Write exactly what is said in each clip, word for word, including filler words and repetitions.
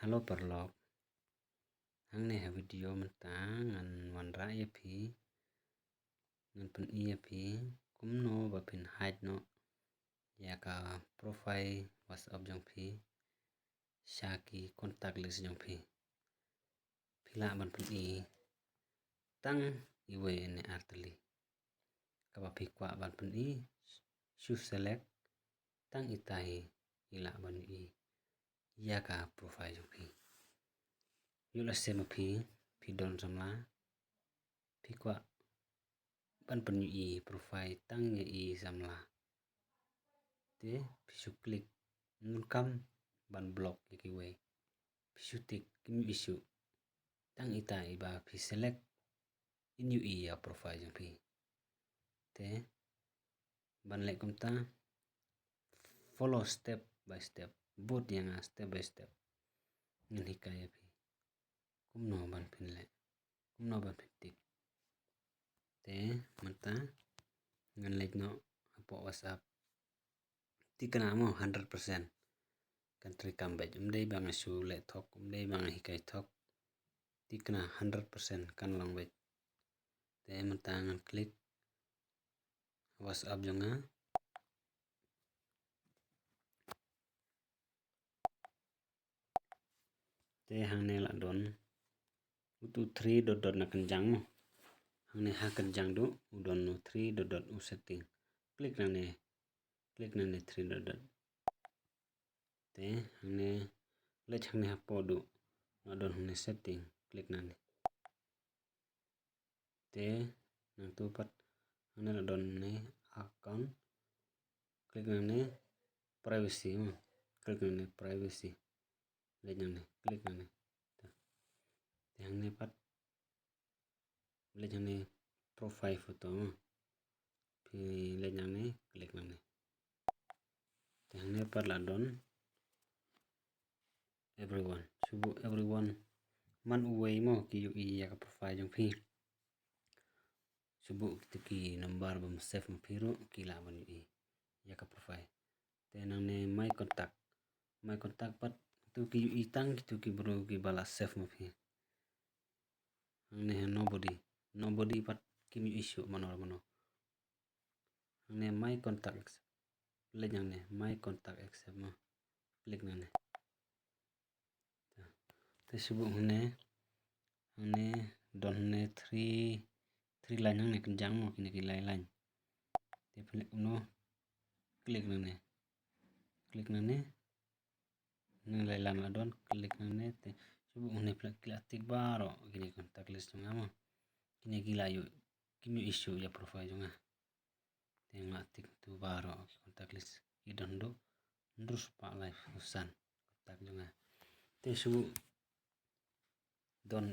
Hello paralok. Hangne ha video mynta ngan wanrah ïa phi, ngan pyni ïa phi kumno ba phin hide noh ïa ka profile WhatsApp jong phi sha ki contact list jong phi. Phi lah ban pyni tang iwei ne artylli. Kaba phi kwah ban pyni, shu select, tang ita hi i lah ban i ïa ka profile jong phi. Ïoh lehse ma phi, phi don samla, phi kwah ban pyni i profile tang ïa i samla. Te phi shu click, ym donkam ban block ïa kiwei. Phi shu tick, kim ïohi shuh. Tang ita iba phi select in ïohi ïa profile jong phi. Te ban leh kumta, follow step by step. Bud ïa nga step by step. Ngan hikai ïa phi kumno ban phin leh, kumno ban phin tick. Te mynta ngan leit noh hapoh WhatsApp. Tikna mo hundred percent kan treikam beit. Ym dei ba nga shu leh thok, ym dei ba nga hikai thok. Tikna hundred percent kan long beit. Te mynta ngan click WhatsApp jong nga. Te hangne la don utu three dot dot na kynjang mo. Hangne ha kynjang duh u don u three dot dot u setting. Click nangne, click nangne three dot dot. Te hangne, leit hangne hapoh duh la don hangne setting, click nangne. Te nangtu pat hangne la don ne account. Click nangne privacy mo. Click nangne privacy. Leit nangne, click nangne. Te, te hangne pat leit nangne profile photo mo. Phi leit nangne, click nangne. Te hangne pat la don everyone. Shu buh everyone. Man uwei mo ki ïohi ïa ka profile jong phi. Shu buh kito ki number bym save ma phi ruh ki lah ban ïohi ïa ka profile. Te nangne my contact. My contact pat kito ki ïohi tang kito ki briew kiba la save ma phi. Hangne ha nobody. Nobody pat kim ïohi shuh mano mano. Hangne my contact accept. Leit nangne my contact accept mo. Click nangne. Te shu buh hangne, hangne don hangne three, three line hangne kynjang mo, kine ki lai line. Te phi leh kumno, click nangne. Click nangne. Hangne lai line la don, click nangne. Te shu buh hangne phi leh, ki la tick baroh kine contact list jong nga mo. Kine ki la ïoh, kim ïohi shuh ïa profile jong nga. Te nga la tick tu baroh ki contact list. Ki don duh hynriew spah laiphew san contact jong nga. Te shu buh don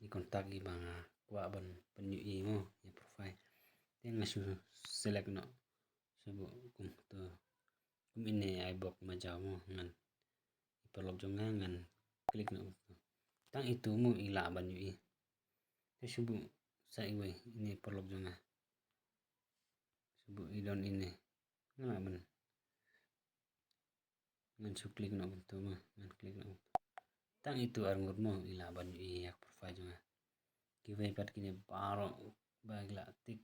i contact iba nga kwah ban pynïohi mo ïa profile. Te nga shu select noh. Shu buh kum tu, kum ine ai bok ma jaw mo, ngan, i paralok jong nga ngan click noh tu. Tang itu mo i lah ban ïohi. Te shu buh sa iwei, ine paralok jong nga. Shu buh i don ine. Nga lah ban, ngan shu click noh kumtu mo, ngan click noh kumtu. Tang itu arngut mo i lah ban ïohi ïa ka profile jong nga. Kiwei pat kine baroh ba ki la tick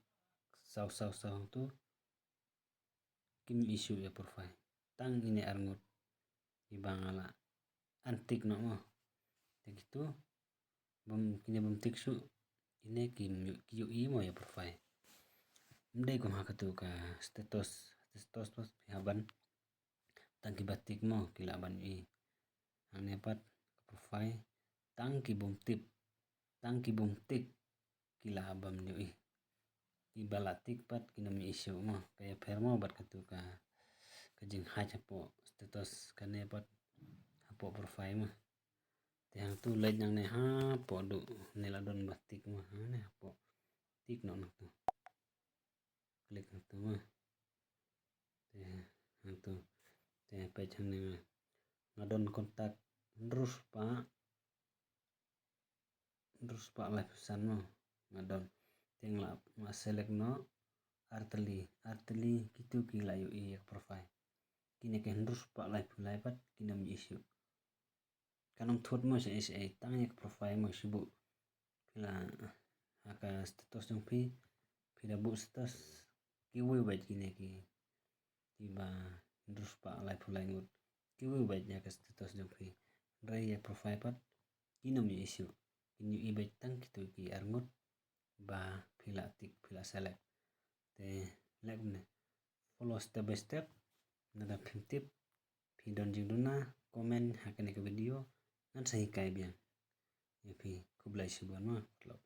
saw saw saw tu kim ïohi shuh ïa profile. Tang ine arngut iba nga la untick noh mo. Te kitu bym, kine bym tick shuh, ine kim ïoh, ki ïohi mo ïa profile. Ym dei kum ha katu ka status, status pat phi hap ban, tang kiba tick mo ki lah ban ïohi. Hangne pat ka profile, tang ki bym tip, tang ki bym tick ki lah ban ïohi. Kiba la tick pat kin ym ïohi shuh mo. Ka ïapher mo bad katu ka, ka jinghide hapoh status, kane pat hapoh profile mo. Te hangtu leit nangne hapoh duh, ne la don ba tick mo, hangne hapoh. Tick noh nangtu. Click nangtu mo. Te hangtu. Te peit hangne nga, nga don contact hynriew spah, hynriew spah laiphew san mo nga don. Te nga la, nga select noh artylli, artylli kitu ki la ïohi ïa ka profile. Kine ki hynriew spah laiphew lai pat kin ym ïohi shuh. kan ym thut mo shaei shaei, tang ïa ka profile mo shu buh. Phi la ha ka status jong phi, phi da buh status, kiwei beit kine ki, kiba hynriew spah laiphew lai ngut, kiwei beit ïa ka status jong phi. Hynrei ïa profile pat kin ym ïohi shuh, kin ïohi beit tang kito ki arngut ba phi la tick, phi la select. Te leh kumne, follow step by step. Lada phim tip, phi don jingduna, comment ha kane ka video, ngan sa hikai biang ïa phi. Khublei shibun mo, paralok.